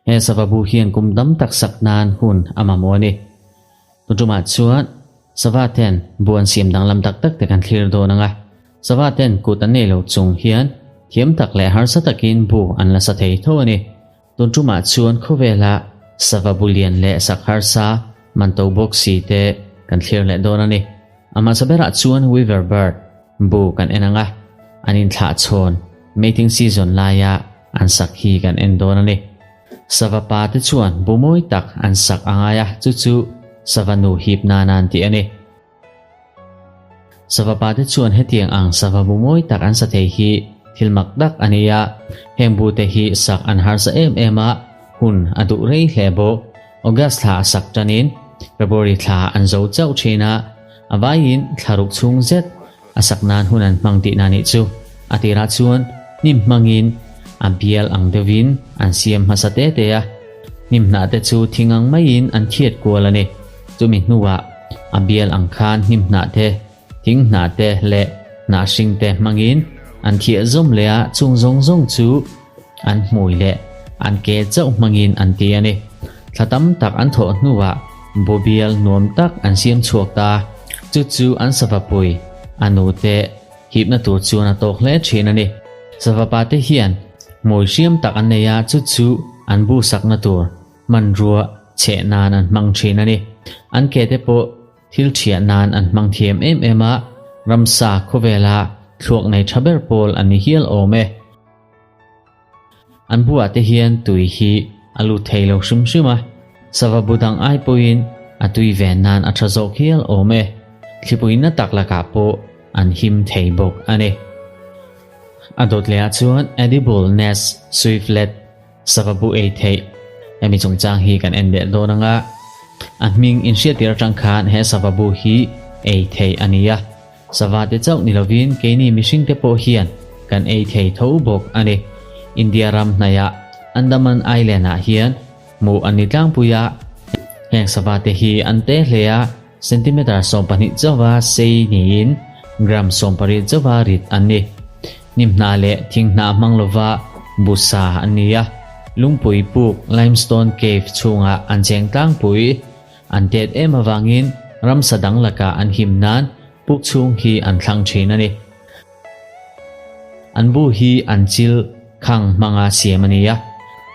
He sava bu hian kum dam tak sak nan hun a mamawh a ni. Tuṭumah chuan sava ten bu an siam danglam tak tak te kan thlir dawn ang a. Sava ten kut an nei lo chung hian thiam tak leh harsa takin bu an la sa thei tho a ni. Tunṭumah chuan khawvela sava bu lian leh sak harsa man to bawk si te kan thlir leh dawn a ni. A hmasa berah chuan weaver bird bu kan en ang a, an inthlah chhawn mating season laia an sak hi kan en dawn a ni. Sava pa te chuan bu mawi tak an sak a ngai a, chu chu sava nu hip nana an tih a ni. Sava pa te chuan hetiang ang sava bu mawi tak an sa thei hi thil mak tak a ni a, heng bu te hi sak an harsa em em a, hun a duh rei hle bawk. August thla a sak tanin February thla an zo chauh thin a, a vaiin thla ruk chhung zet a sak nan hun an hmang tihna nih chu. A tirah chuan hnim hmangin a bial ang deuhin an siam hmasa te te a, hnim hnah te chu thing ang maiin an thiat kual a ni. Chumi hnuah a bial ang khan hnim hnah te, thing hnah te leh hnah hring te hmangin an thiah zawm leh a, chung zawng zawng chu an hmui leh an ke chauh hmangin an ti a ni. Thla tam tak an thawh hnuah bubial nuam tak an siam chhuak ta. Chu chu an savapui, a nute hipna tur chuan a tawk hle thin a ni. Savapa te hian hmui hriam tak an nei a, chu chu an bu sakna tur hmanrua chheh nan an hmang thin a ni. An ke te pawh Thil thiah nan an hmang thiam em em a, ramsa khawvela thluak nei tha ber pawl an ni hial awm e. An buah te hian tui hi a lut thei lo hrim hrim a, sava bu dang ai pawhin a tui ven nan a tha zawk hial awm e. Thlipui na tak lakah pawh an him thei bawk a ni. A dawt leh ah chuan edible nest swiftlet Sava bu ei theih hemi chungchang hi kan en leh dawn ang a, a hming inhriattir atang khan he sava bu hi ei theih a ni a, sava te chauh ni lovin keini mihring te pawh hian kan ei thei tho bawk a ni. India ram hnaihah Andaman Island ah hian hmuh an ni tlangpui a, heng sava te hi an te hle a, centimeter 12 chauha sei niin gram 18 chauha rit an ni. Hnimhnah leh thinghnah hmang lova busa an ni a, lungpui puk limestone cave chhungah an cheng tlangpui. An tet em avangin ramsa dang lakah an him nan puk chhung hi an thlang thin a ni. An bu hi an chil khang hmanga siam a ni a.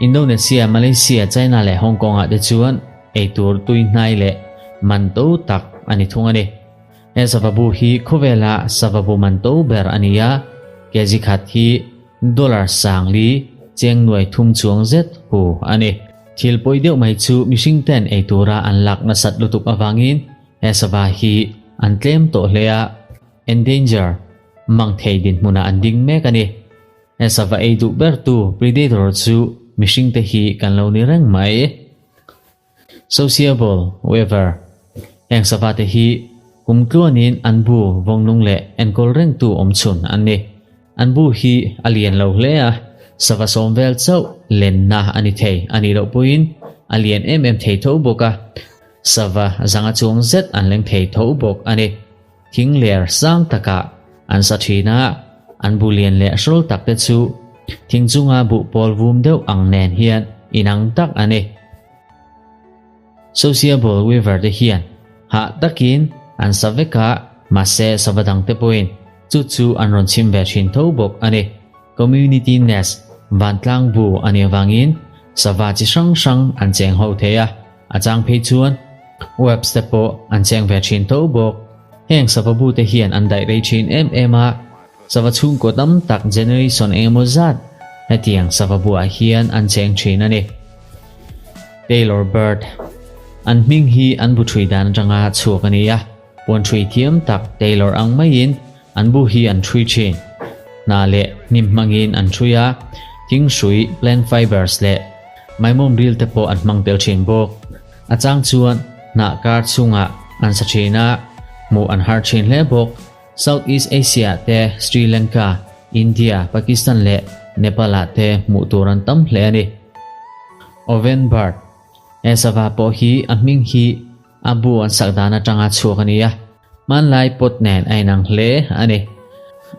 Indonesia, Malaysia, China leh Hong Kong ah te chuan eitur tui hnai leh man to tak a ni thung a ni. He sava bu hi khawvela sava bu man to ber a ni a, kg khat hi dollar 10,000 cheng nuai thum chuang zet hu a ni. Thil pawi deuh mai chu mihring ten eitura an lak nasat lutuk avangin he sava hi an tlem tawh hle a, endanger, mang thei dinhmunah an ding mek a ni. He sava ei duh bertu predator chu mihring te hi kan lo ni reng mai. Sociable weaver, Heng sava te hi kum tluanin an bu vawnglung leh enkawl rengtu awm chhun an ni. An bu hi a lian lo hle a, sava sawm vel chauh lenna a ni thei a nih loh pawhin a lian em em thei tho bawk a, sava zanga chuang zet an leng thei tho bawk a ni. Thing ler sang takah an sa thin a, an bu lian leh hrawl tak te chu thing chunga buh pawl vum deuh ang nen hian inang tak a ni. Sociable weaver te hian hah takin an sa vek a, mahse sava dang te pawhin chu chu an rawn chhim ve thin tho bawk a ni. Community nest vantlang bu a nih avangin sava chi hrang hrang an cheng ho thei a, a chang phei chuan webs te pawh an cheng ve thin tho bawk. Heng sava bu te hian an daih rei thin em em a, sava chhungkaw tam tak generation engemaw zat hetiang sava buah hian an cheng thin a ni. Tailor bird An hming hi an bu thui dan atanga chhuak a ni a, puan thui thiam tak tailor ang maiin an bu hi an thui thin. Hna leh hnim hmangin an thui a, thing hrui, plant fibers, leh maimawm ril te pawh an hmang tel thin bawk. A chang chuan hnah kar chhungah an sa thin a, hmuh an har thin hle bawk. South East Asia te, Sri Lanka, India, Pakistan leh Nepal ah te hmuh tur an tam hle a ni. Oven bird, He sava pawh hi a hming hi a bu an sak dan atanga chhuak a ni a, hmanlai pot nen a inang hle a ni.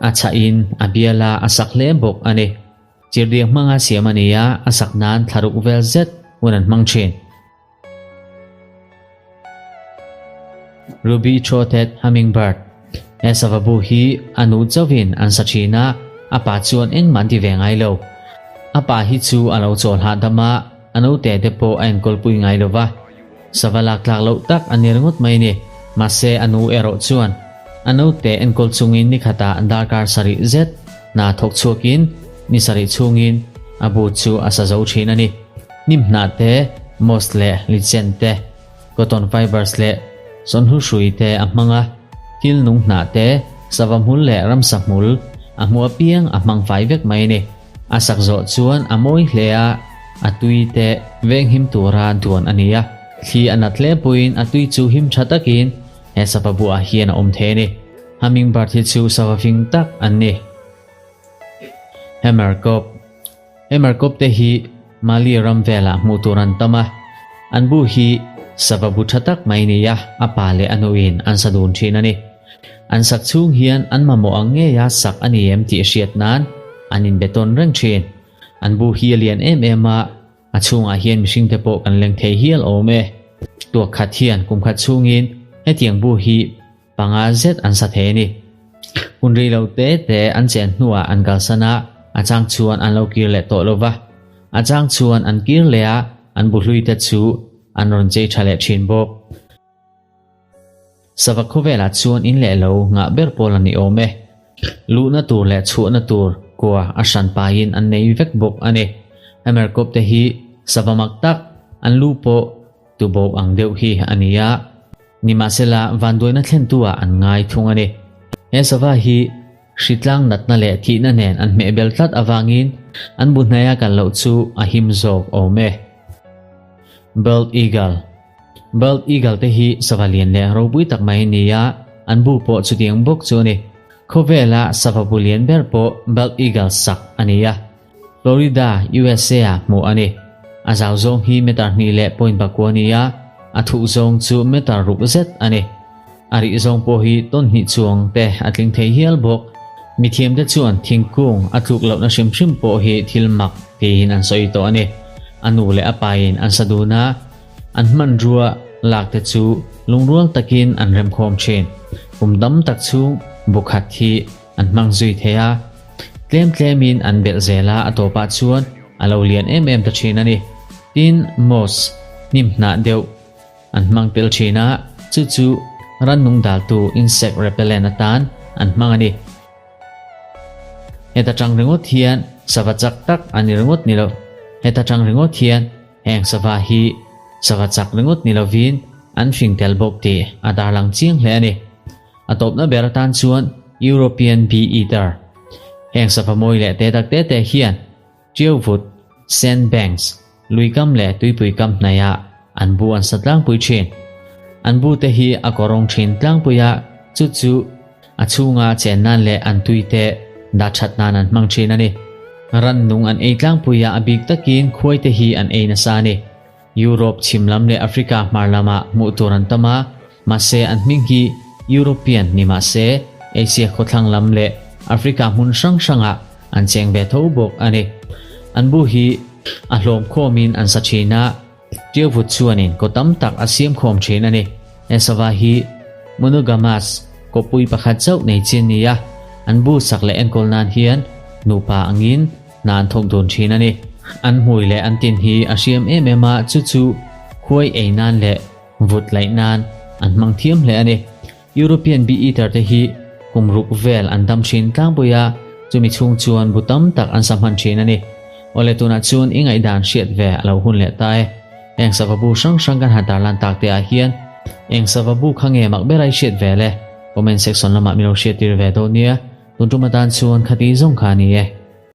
A chhahin a biala a sak hle bawk a ni. Chirhdiak hmanga siam a ni a, a sak nan thlaruk vel zet hun an hmang thin. Ruby Throated Hummingbird He sava bu hi a nu chauhin an sa thin a, a pa chuan engmah an ti ve ngai lo. A pa hi chu a lo chawl hahdam a, a naute te pawh a enkawlpui ngai lo va. Sava lak tlak loh tak a ni ringawt mai ni. Mahse a nu erawh chuan a naute enkawl chungin ni khatah darkar sarih zet hna thawk chhuakin ni sarih chhungin a bu chu a sa zo thin a ni. Hnim hnah te, moss leh lichen te, cotton fibers leh sawnhlu hrui te a hmang a, thil nung hnah te, sava hmul leh ramsa hmul a hmu apiang a hmang fai vek mai a ni. A sak zawh chuan a mawi hle a, a tui te venghim tura duan a ni a. Thli a nat hle pawhin a tui chu him tha takin he sava buah hian a awm thei a ni. Hummingbird hi chu sava fing tak an ni. Hammerkop Hammerkop te hi Mali ram velah hmuh tur an tam a, an bu hi sava bu tha tak mai ni a, a pa leh a nuin an sa dun thin a ni. An sak chhung hian an mamawh ang ngeia sak a ni em tih hriat nan an inbe tawn reng thin. An bu hi a lian em em a, a chhungah hian mihring te pawh kan leng thei hial awm e. Tuak khat hian kum khat chhungin hetiang bu hi panga zet an sa thei a ni. Hun rei lo te te an chen hnuah an kalsan a, a chang chuan an lo kir leh tawh lo va. A chang chuan an kir leh a, an bu hlui te chu an rawn chei tha leh thin bawk. Sava khawvelah chuan in leh lo ngah ber pawl a ni awm e. Luhna tur leh chhuahna tur kua a hran paiin an nei vek bawk a ni. Hammerkop te hi sava mak tak, an lu pawh tubawk ang deuh hi a ni a. Nimahsela vanduaina thlentu ah an ngai thung a ni. He sava hi hritlang natna leh thihna nen an hmehbel tlat avangin an bu hnaia kal loh chu a him zawk awm e. Bald Eagle Bald Eagle te hi sava lian leh ropui tak mai a ni a, an bu pawh chutiang bawk chu a ni. Khawvela sava bu lian ber pawh Bald Eagle sak a ni a, Florida, USA ah hmuh a ni. A zau zawng hi meter hnih leh point pakua a ni a, a thuh zawng chu meter ruk zet a ni. A rih zawng pawh hi tawn hnih chuang te a tling thei hial bawk. Mithiamte chuan thingkung a tluk lohna hrim hrim pawh hi thil mak tiin an sawi tawh a ni. A nu leh a pain an sa dun a, an hmanrua lak te chu lungrual takin an remkhawm thin. Kum dam tak chhung bu khat hi an hmang zui thei a, tlem tlemin an belh zel a, a tawpah chuan a lo lian em em ta thin a ni. Tin, moss hnim hnah deuh An hmang tel thin a, chu chu rannung daltu insect repellent atan an hmang a ni. Heta tang ringawt hian sava chak tak a ni ringawt ni lo. Heta tang ringawt hian heng sava hi sava chak ringawt ni lovin an fing tel bawk tih a darlang chiang hle a ni. A tawpna ber atan chuan European bee eater heng sava mawi leh te tak te te hian Ṭiauvut, Sand Banks, luikam leh tuipui kam hnaihah an bu an sa tlangpui ṭhin. An bu te hi a kawrawng ṭhin tlangpui a, chu chu a chhunga chen nan leh an tui te dah ṭhat nan an hmang ṭhin a ni. Rannung an ei tlangpui a, a bik takin khuai te hi an ei nasa a ni. Europe chhim lam leh Africa hmar lamah hmuh tur an tam a, mahse an hming hi European ni mah se Asia khawthlang lam leh Africa hmun hrang hrangah an cheng ve tho bawk a ni. An bu hi a hlawm khawmin an sa thin a, ṭiauvut chuanin kaw tam tak a siam khawm thin a ni. He sava hi monogamous, kawppui pakhat chauh nei chi a ni a, an bu sak leh enkawl nan hian nupa angin hna an thawk dun thin a ni. An hmui leh an tin hi a hriam em em a, chu chu khuai ei nan leh vut laih nan an hmang thiam hle a ni. European bee eater te hi kum ruk vel an dam thin tlangpui a, chumi chhung chuan bu tam tak an sa hman thin a ni. Awle tunah chuan i ngaihdan hriat ve a lo hun leh ta e. Eng sava bu hrang hrang kan han tarlan tak te ah hian eng sava bu kha nge mak ber a i hriat ve le? Comment section lamah min lo hriat tir ve dawn nia. Tun tum atan chuan khati zawng kha a ni e.